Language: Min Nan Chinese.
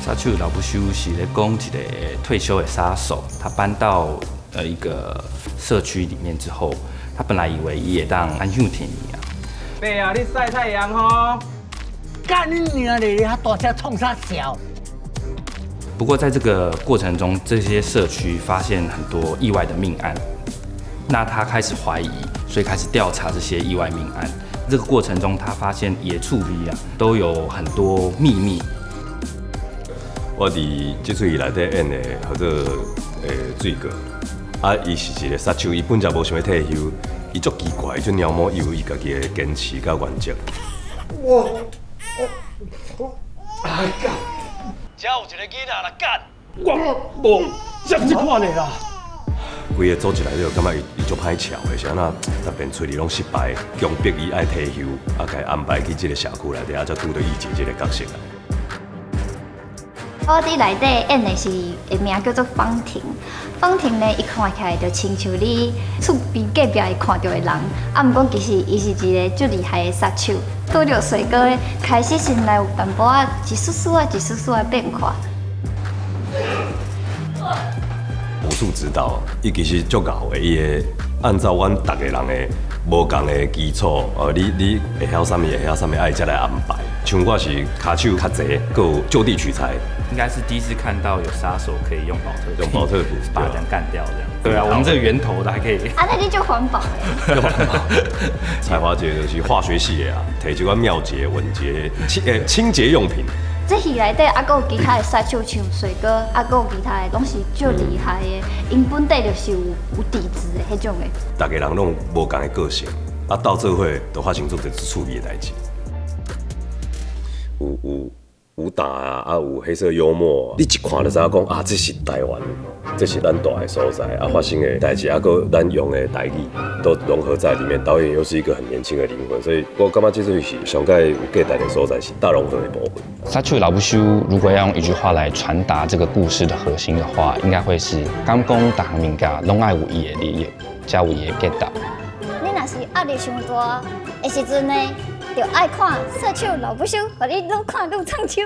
殺手老不休是咧講一個退休的殺手，他搬到一個社區裡面之後，他本來以為伊會當安享天年啊。伯啊，你曬太陽吼？幹你娘咧！你遐大聲創啥潲？不過在這個過程中，這些社區發現很多意外的命案，那他開始懷疑，所以開始調查這些意外命案。這個過程中，他發現野厝邊啊都有很多秘密。我佇這齣戲內底演的號做水哥，啊，伊是一個殺手，伊本就無想欲退休，伊足奇怪，足鳥毛，伊有伊家己的堅持佮原則。我我我，哎幹！遮有一個囡仔來幹！我無這這款的啦。規個組織內底，感覺伊伊足歹撨的，是按怎逐遍揣伊攏失敗，強迫伊愛退休，啊，共伊安排去這個社區內底，啊，才拄著伊姐這個角色。我佇內底演的是的名叫做方婷。方婷呢，伊看起來就親像你厝邊隔壁會看著的人，啊，毋過其實伊是一個足厲害的殺手。拄著帥哥咧，開始心內有淡薄仔一絲絲仔、一絲絲仔變化。武術指導，伊其實足𠢕的，伊會按照阮逐个人的無仝的基礎，哦，你會曉啥物，會曉啥物，愛才來安排。像我是跤手較濟，閣有就地取材。應該是第一次看到有殺手可以用寶特用寶特瓶把人幹掉這樣。對啊，我們這個源頭的還可以。啊，那你就環保。彩華姐就是化學系的啊，提一寡妙潔、穩潔、清潔用品。這戲內底啊，閣有其他的殺手，像帥哥，啊，閣有其他的，攏是足厲害的。𪜶本底就是有底子的彼種的。逐个人攏無仝的個性，啊，鬥做伙就發生足濟趣味的代誌。有有武打啊，啊有黑色幽默，你一看就知影講啊，這是台灣，這是咱蹛的所在啊，發生的代誌，啊，閣咱用的台語都融合在裡面。導演又是一個很年輕的靈魂，所以我感覺這齣戲是上蓋有價值的所在是大融合的部分。殺手老不休，如果要用一句話來傳達這個故事的核心的話，應該會是：敢講逐項物件攏愛有伊的利益，才有伊的價值。你若是壓力傷大的時陣呢，就愛看《殺手老不休》，予你愈看愈暢秋。